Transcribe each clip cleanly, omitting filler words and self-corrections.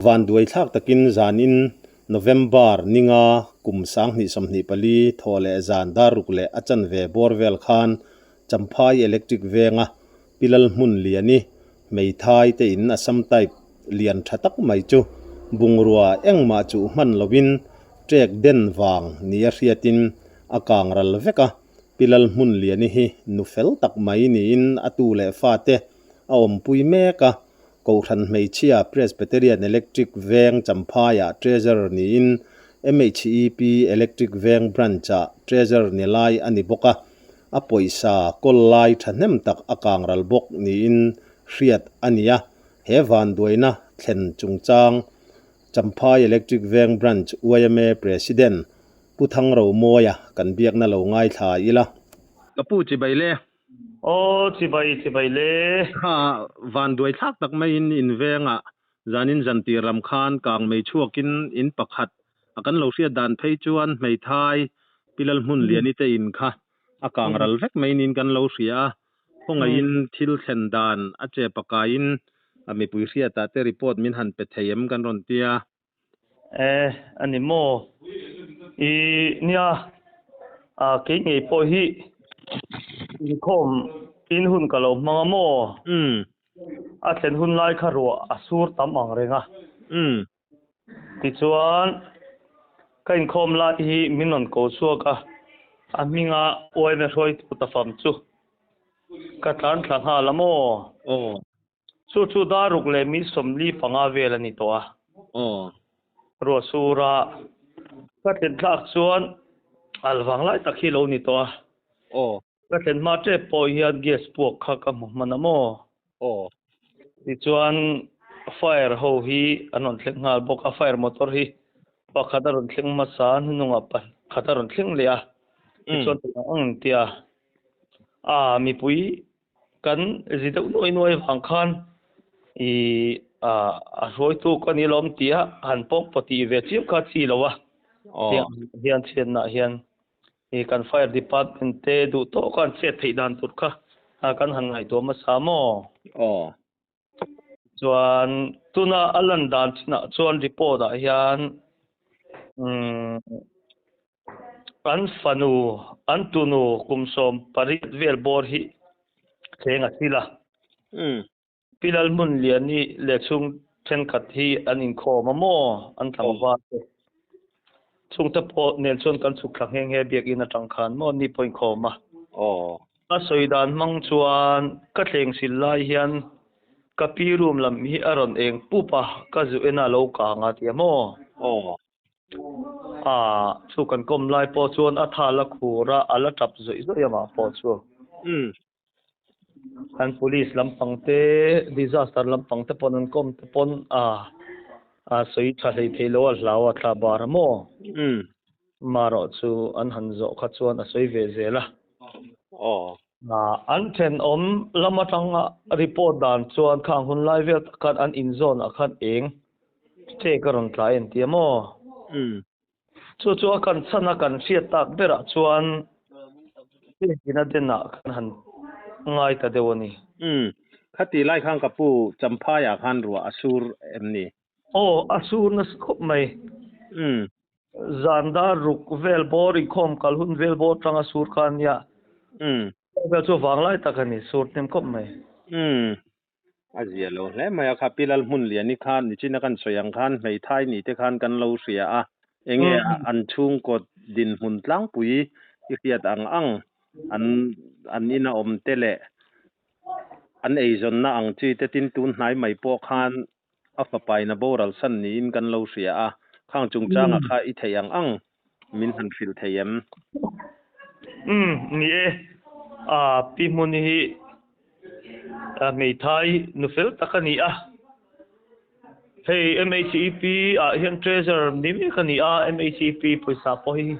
Vanduai thlak takin zanin November ninga kum 2024 thaw leh zan dar ruk leh a chanve bawr vel khan Champhai Electric Venga Pilal hmun liani hmeithai te in Assam type lian tha tak mai chu bungrua engmah chuh hman lovin trek den vang nia hriatin a kang ral vek a, Pilal hmun liani hi nu fel tak mai niin a tu leh fate a awmpui mek a, Kohhran hmeichhia Presbyterian Electric Veng Champhaiah Treasurer niin MHEP Electric Veng Branch-ah Treasurer ni lai a ni bawk a, a pawisa kawl lai thahnem tak a kangral bawk niin hriat a ni a, he vanduaina thlen chungchang Champhai Electric Veng Branch yma President Pu Thangromawia kan biakna lo ngaithla ila. Ka pu chibai le. Aw chibai chibai le. Kha vanduai thlak tak maiin in vengah zanin zantir lam khan kang mei chhuakin in pakhat a kan lo hriat dan phei chuan hmeithai Pilal hmun liani te in kha a kang ral vek mai niin kan lo hria a, khawngaihin thil thlen dan a che pakaiin a mipui hriatah te report min han pe thei em kan rawn tia. E, a ni maw? I nia, a kei ngei pawh hi inkhawm in hun ka lo hmang a maw? A thlen hun lai kha ruah a sur tam ang reng a. Tichuan, ka inkhawm lai hi min rawn ko chhuak a, a hminga uaina hruaitu ta fam chu ka tlan thla nghal a maw? Aw. Chu chu dar ruk leh mi 45 vel a ni tawh a. Aw. Ruah sura ka thlen thlak chuan al vang lai tak hi lo ni tawh a. Aw. Ka thlen hma tep pawh hian gas puak kha ka hmu hman a maw? Aw. Tichuan fire ho hi an rawn thleng nghal bawk a, fire motor hi pakhat a rawn thleng hmasa a, hnunungah pakhat a rawn thleng leh a. Tichuan tunah ang an ti a, a mipui Kan zi deuh nuai nuai vang khan i a hruaitu ka ni lawm tia han pawng paw tih ve chiam kha chi lo a. Tiang hian chhiatnah hian i kan fire department te duh tawk a an chet theih dan tur kha kan han ngaihtuah hmasa maw? Aw. Chuan tuna a lan dan chinah chuan report ah hian umm an fanu an tunu kum 18 vel bawr hi thleng a thil a. Pi Lalhmunliani leh chhung thenkhat hi an inkhawm a maw an tlangval te. Chhungte pawh nen chuan kan chhuk thla nghe nghe biakinn atang khan maw ni pawh inkhawm a. Aw. A sawi dan hmang chuan ka thleng sil lai hian ka pi room lam hi a rawn eng pup a, ka zu en a lo kang a tia maw. Aw. A, chu kan kawm lai pawh chuan a tha la khur a, a la tap zawih zawih a mah pawh chu. Kan police lampang te, disaster lampang te pawn an kawm te pawn a a sawi tha hlei thei lo a hlau a thla bar a maw? Marawh chu an han zawh kha chuan a sawi ve zel a. Aw. An thenawm lam atanga report dan chuan khang hun lai vel tak khan an inzawn ah khan eng check a rawn tlai an ti a maw? Chu chu a kan chhan a kan hriat tak berah chuan Hengina denah kan han ngai ta deuh a ni. Umm, khati lai khan ka pu Champhaiah khan ruah a sur em ni? Aw, a sur nasa khawp mai. Umm. Zan dar ruk vel bawr inkhawm kal hun vel bawr tang a sur kha a nia. Umm. Vel chu vanglai tak a ni, sur hnem khawp mai. Umm. A zia lo hle mai a, kha Pi Lalhmunliani khan nichina kan sawi ang khan hmeithai ni te khan kan lo hria a, enge an chhungkaw dinhmun tlangpui i hriat ang ang an an ina awm te leh an eizawnna ang chi te tin tun hnai mai pawh khan a fapain a boral san niin kan lo hria a, khang chungchanga kha i theih ang ang min han hrilh thei em? Umm, ni e. A, Pi Hmuni hi hmeithai nu fel tak a ni a. Hei MHEP ah hian treasurer ni mek a ni a, MHEP pawisa pawh hi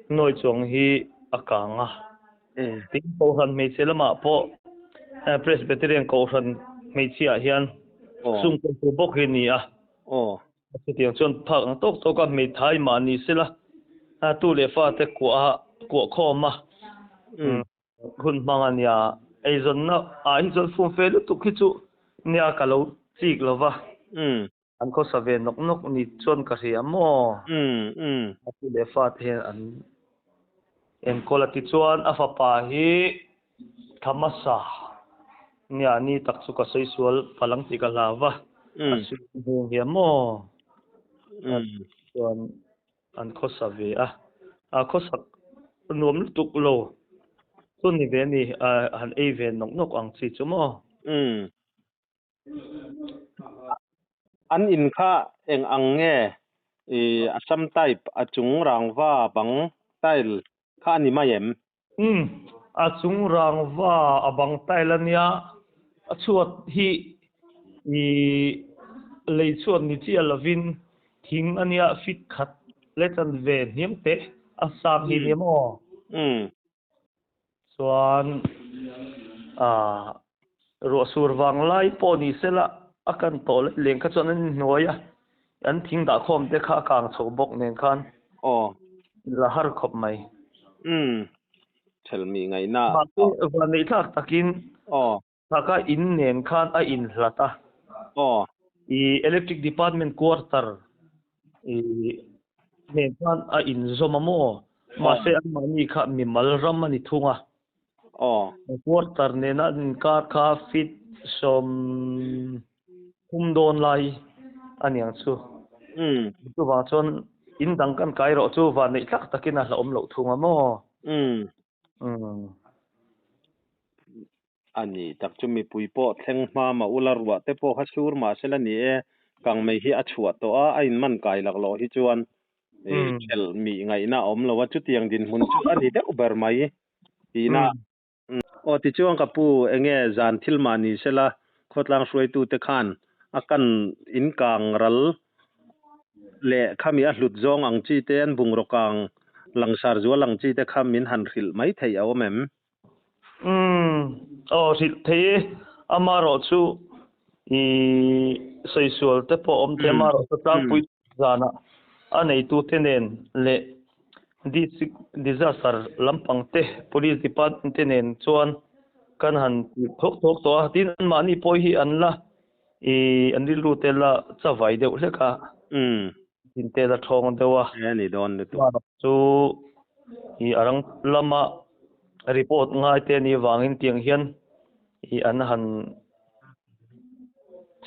nawi chuang hi a kang a. Tin, Kohhran hmeichhe lamah pawh Presbyterian Kohhran hmeichhiah hian sum kawltu bawk hi a ni a. Aw. Chutiang chuan phak ang tawk tawk a hmeithai mah ni sela tu leh fate kuah a kuah khawm a hun hmang a nia. Eizawnna ah hi chuan fum fe lutuk hi chu nia ka lo chik lo va. An khawsa ve nawk nawk ni chuan ka hria maw? A tu leh fate hian an enkawl a tichuan a fapa hi Thamasa nia ni tak chu ka sawi sual palh ang tih ka hlau va, a sawi hmel hian maw? Chuan an khawsa ve a, a khawsak nuam lutuk lo chu ni ve a ni, han ei ve nawk nawk ang chi chu maw? An in kha eng ang nge i Assam type a chung rangva bang tile kha a ni mai em? Umm a chung rangva a bang tile a nia, a chhuat hi i lei chhuat ni chiah lovin thing a nia fit khat leh chanve hniam teh a sang hi nia maw? Umm. Chuan aah ruah sur vang lai pawh ni se la a kan tawh leh leng kha chuan an inhnuai a, an thing dah khawm te kha a kang chho bawk nen khan Aw. la har khawp mai. Umm thelmi ngaihna. Mahse vanneih thlak takin Aw. Thaka in nen khan a inhlat a. Aw. I electric department quarter i nen khan a inzawm a maw? Mahse anmahni kha mimal ram a ni thung a. Aw. Quarter nena an inkar kha feet sawm thum dawn lai a niang chu. Umm. Chuvang chuan in dang kan kai rawh chu vanneih tlak takin a hlauhawm loh thung a maw? Umm. Umm. A ni tak chu mipui pawh thleng hma mah ula ruah te pawh kha sur mah sela ni e, kangmei hi a chhuah tawh a, a inman kai lak loh hi chuan khelh mih ngaihna a awm lo a, chutiang dinhmun chu a ni deuh ber mai tihna. Aw tichuan ka pu enge zan thil mah ni sela khawtlang hruaitute khan a kan inkang ral leh khami a hlut zawng ang chi te an bungraw kang langsar zual ang chi te kha min han hrilh mai theih a awm em? Umm, aw hrilh thei e, amarawh chu i sawi sual te pawh awm thei, amarawh chu tlangpui zanah a neitute nen leh District Disaster lampang te, Police Department te nen chuan kan han tih thawk thawk tawh a, tin anmahni pawh hi an la I an rilru te la chavai deuh hlek a. Umm. In te la thawng deuh a. E ni dawn lutuk. Chu i a rang lama report ngai te ni vangin tiang hian i an han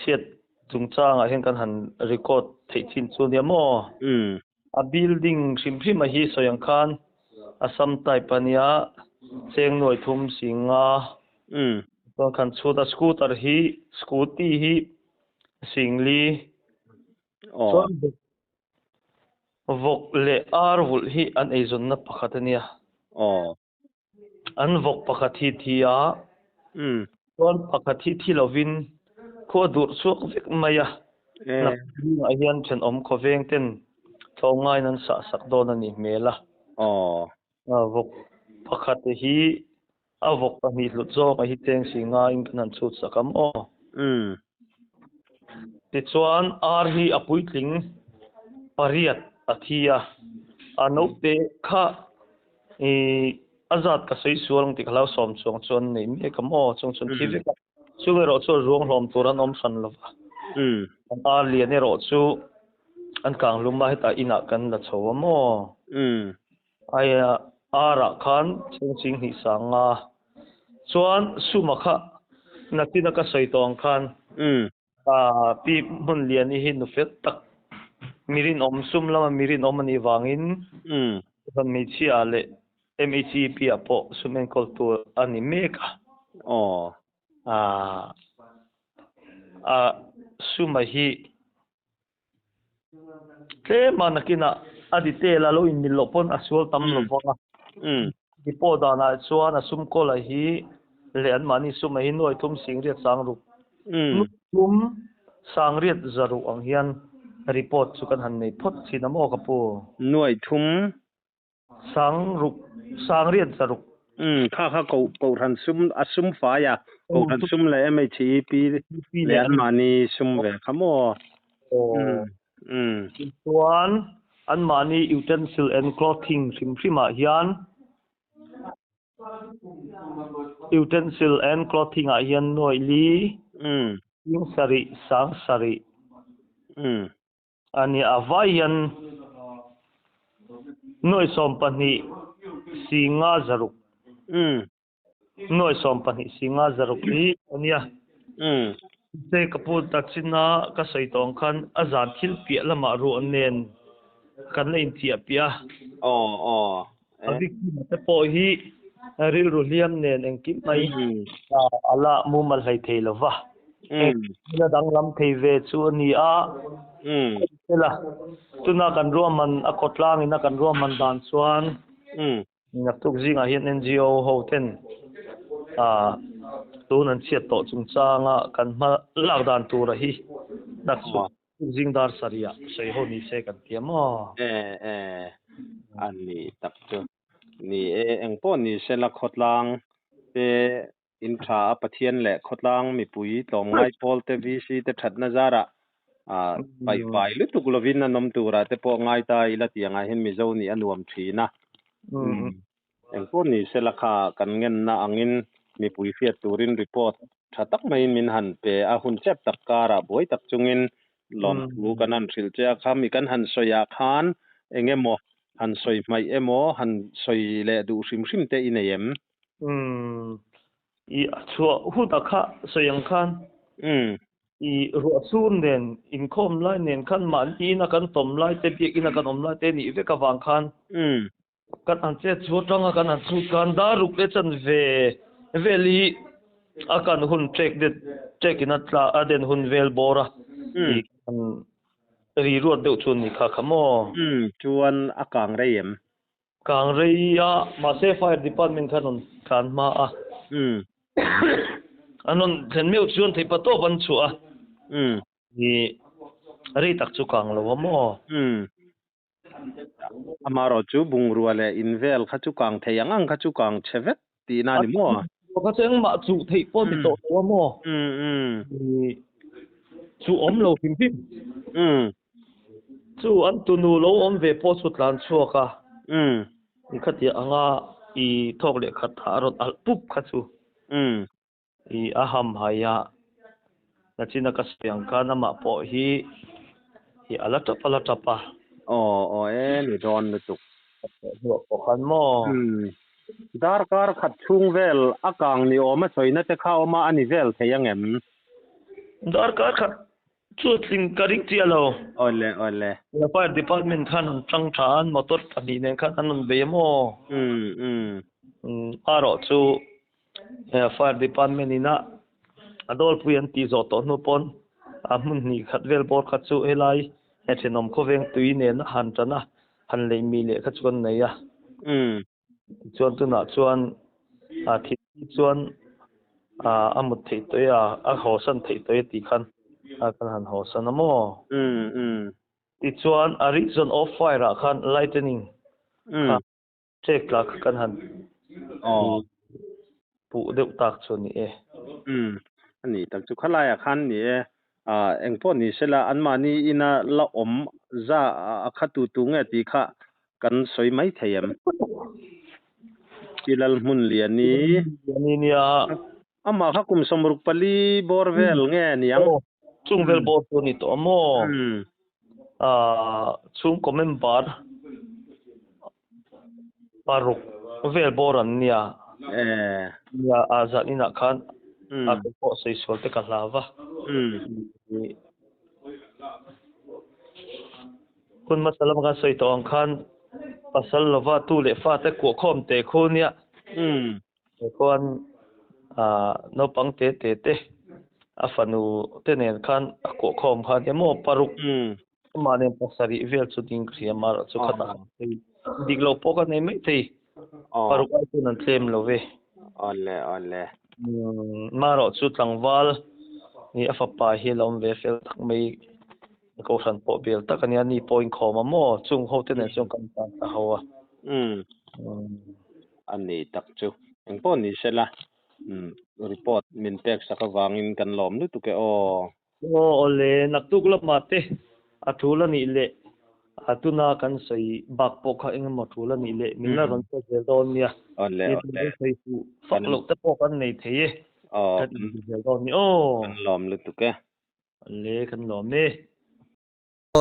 chhiat chungchangah hian kan han record theih chin chu nia maw? Umm. A building hrim hrim a hi sawi ang khan Assam type a nia, cheng nuai thum singa. Umm. Chuan khan chhut a scooter hi scooty hi singli. Aw. Chuan vawk leh ar vulh hi an eizawnna pakhat a nia. Aw. An vawk pakhat hi thi a. Umm. Chuan pakhat hi thi lovin khua durh chhuak vek mai a. E. Nakah hian thenawm khawveng ten tlawmngaiin an sah sak dawn a nih hmel a. Aw. Vawk pakhat hi a vawk pahnih hlut zawk a hi cheng si ngaiin kan han chhut sak ang aw. Umm. Tichuan ar hi a puitling pariat a thi a, a naute kha i a zat ka sawi sual ang tih ka hlau sawm chuang chuan nei mek ang aw, chung chuan thi vek a. Chung erawh chu ruang hlawm tur an awm hran lo va. Umm. An ar lian erawh chu an kang lum a, hetah inah kan la chho a maw. Umm. Aia arah khan chhungching hnih sang a, chuan suma kha nakin a ka sawi tawh ang khan pi hmun liani hi nu fel tak mi rinawm sum lama mi rinawm a nih vangin van hmeichhia leh MHEP ah pawh sum enkawl tur a ni mek a. Aw. A suma hi Tlem a nakinah a detail a lo inmil loh pawn a sual tam lo vang a. Depot danah chuan a sum kawl a hi leh anmahni sum a hi nuai thum singriat sang ruk nuai thum sangriat za ruk ang hian report chu kan han nei phawt thin a maw ka pu? Nuai thum Sangruk, sangriat zaruk. Umm, kha kha koh kohhran sum, a sum fai a, kohhran sum leh MHEP leh anmahni sum ve kha maw? Umm, umm. Tichuan, anmahni utensil and clothing hrim hrimah hian, utensil and clothing ah hian nuaih li, Umm. Sing sarih, sang sarih. Ani a vai hian nuai 12 singa 600. Nuai 12 singa 600 hi ania. Se ka pu nachina ka sawi tawh ang khan a zan thil piah lamah ruah nen kan la inchiah piah a. Aw aw. A victim te pawh hi rilru hliam nen engkim mai a la mumal hlei thei lo va. Engkim a danglam thei ve chu a ni a. Hela tuna kan ruahman a khawtlang ina kan ruahman dan chuan naktuk zingah hian NGO ho ten tun an chhiat tawh chungchanga kan hma lak dan tura hi naktuk zing dar sarih ah sawi ho ni se kan ti a maw? E e a ni tak chu. Ni e, engpawh ni sela khawtlang te in tha a Pathian leh khawtlang mipui tlawmngai pawl te VC te thatna zarah paihfai lutuk lovin an awm turah te pawh ngai ta ila tiangah hian Mizo nih a nuam thin a. Engpawh ni sela kha kan ngenna angin mipui hriat turin report tha tak maiin min han pe a, hun chep tak karah buai tak chungin lawmthu kan han hrilh che a, kha mi kan han sawiah khan eng emaw han sawi hmaih emaw han sawi leh duh hrim hrim te i nei em? Umm i a chhuah hunah kha sawi ang khan i ruah sur nen inkhawm lai nen khan mahni ina kan tawm lai te biakina kan awm lai te nih vek avang khan Kan han chet chu atanga kan han chhut khan dar ruk leh chanve vel hi a kan hun trek det trek in a tla a den hun vel bawr a i kan ri ruat deuh chu ni kha kha maw. Umm chuan a kang rei em? Kang rei a mahse fire department khan rawn tlan hma a. Umm. An rawn thlen meuh chuan theihpa tawp an chhuah a. Umm. I rei tak chu kang lo a maw? Umm. Amaherawh chu bungrua leh in vel kha chu kang thei ang ang kha chu kang chhe vek tihna a ni maw? Kha chu engmah chuh theih pawh ni tawh lo a maw? Chu awm lo hrim hrim. Chu an tunu lo awm ve pawh chu tlan chhuak a. Khatiang anga i thawk leh khat a rawn alh pup kha chu. I a ham hai a, nachina ka sawi ang khan amah pawh hi i a la tap a la tap a. Aw aw e ni dawn lutuk. Hnuah pawh khan maw? Umm darkar khat chhung vel a kang ni awm a sawina te kha awm a a ni vel thei ang em? Darkar khat chu tling ka ring chiah lo. Awle awle. Fire department khan an tang tha an motor pahnih nen khan an rawn bei a maw? Umm umm. Umm erawh chu Fire department ina a dawlpui an tih zawh tawh hnu pawn a hmun hnih khat vel bawr kha chu helai he thenawm khawveng tui nen a han tan a, han lei mi leh kha chu kan nei a. Tichuan tunah chuan a thil hi chuan a mut theih tawih a, a hawsan theih tawih a tih khan kan han hawsan a maw? Tichuan a reason of fire ah khan lightning kha Check tla kha kan han puh deuh tak chu a ni e. Umm, a nih tak chu khalaiah khan ni e. Ah, engpawh ni sela anmahni ina la awm za a kha tu tu nge tih kha kan sawi mai thei em? Pi Lalhmunliani. Liani nia. Amah kha kum 64 bawr vel nge niang? Aw, chung vel bawr chu a ni tawh a maw? Ah, chhungkaw member paruk vel bawr an nia. Nia, a zan inah khan a kei pawh sawi sual te ka hlau va. Hun hmasa lama kan sawi tawh ang khan pasal lova tu leh fate kuahkhawm te khu nia. Khuan naupang te te te a fanu te nen khan a kuahkhawm kha ania maw paruk amah nen pasarih vel chu ding ka hria amaherawh chu khatah dik lo pawh ka nei mai thei paruk ai chuan an tlem lo ve. Awle awle. Amaherawh chu tlangval ni a fapa hi a lo awm ve fel tak mai kohhran pawh bel tak ania ni pawh inkhawm a maw chung ho te nen chuan kan tan ta ho a. A ni tak chu engpawh ni sela report min pek sak avangin kan lawm lutuk e aw. Aw awle naktuk lamah te a tul a nih leh a tuna kan sawi bak pawh kha engemaw tul a nih leh min la rawn pek zel dawn nia. Awle awle. Sawi fuh fak loh te pawh kan nei thei e. Aw Kan inti zel dawn nia aw. Kan lawm lutuk e. Awle kan lawm e.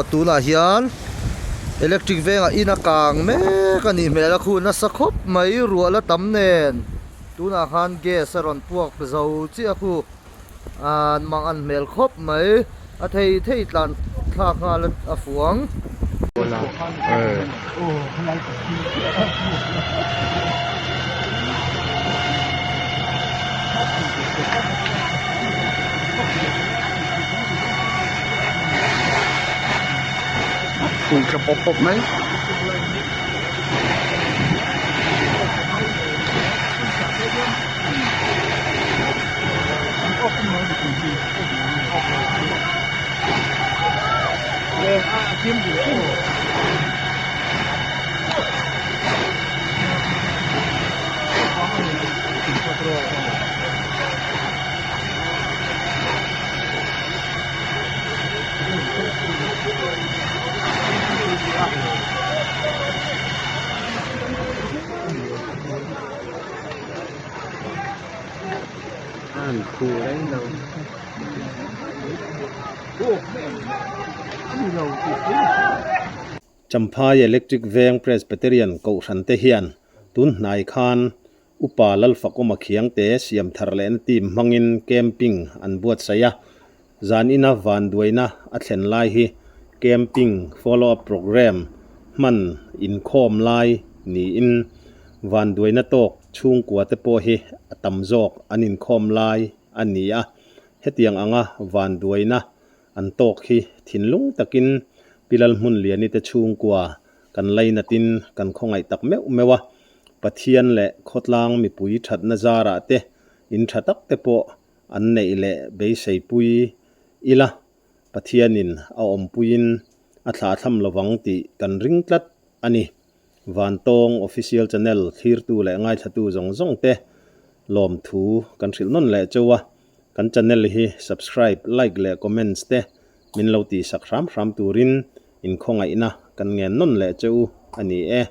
Tunah hian electric vengah in a kang mek a nih hmel a, khu nasa khawp mai ruah la tam nen tunah khan gas a rawn puak zo chiah a khu an mang an hmel khawp mai a thei thei tlan thlak nghal a fuang. Kung tla pawp pawp mai. Champhai Electric Veng Presbyterian Kohhran te hian tun hnai khan Upa Lalfakawma Khiangte siam thar lehna team hmangin camping an buatsaih a, zan ina vanduaina a thlen lai hi camping follow up programme hman inkhawm lai niin vanduaina tawk chhungkua te pawh hi a tam zawk an inkhawm lai a ni a, hetiang anga vanduaina an tawk hi thinlung takin Pi Lalhmunliani te chhungkua kan lainatin kan khawngaih tak meuh meuh a, Pathian leh khawtlang mipui thatna zarah te in tha tak te pawh an neih leh beiseipui ila Pathianin a awmpuiin a thlahthlam lovang tih kan ring tlat a ni. Vantawng Official Channel thlirtu leh ngaithlatu zawng zawng te lawmthu kan hrilh nawn leh cheu a, kan channel hi subscribe, like leh comments te min lo tihsak hram hram turin inkhawngaihna kan ngen nawn leh cheu a ni e.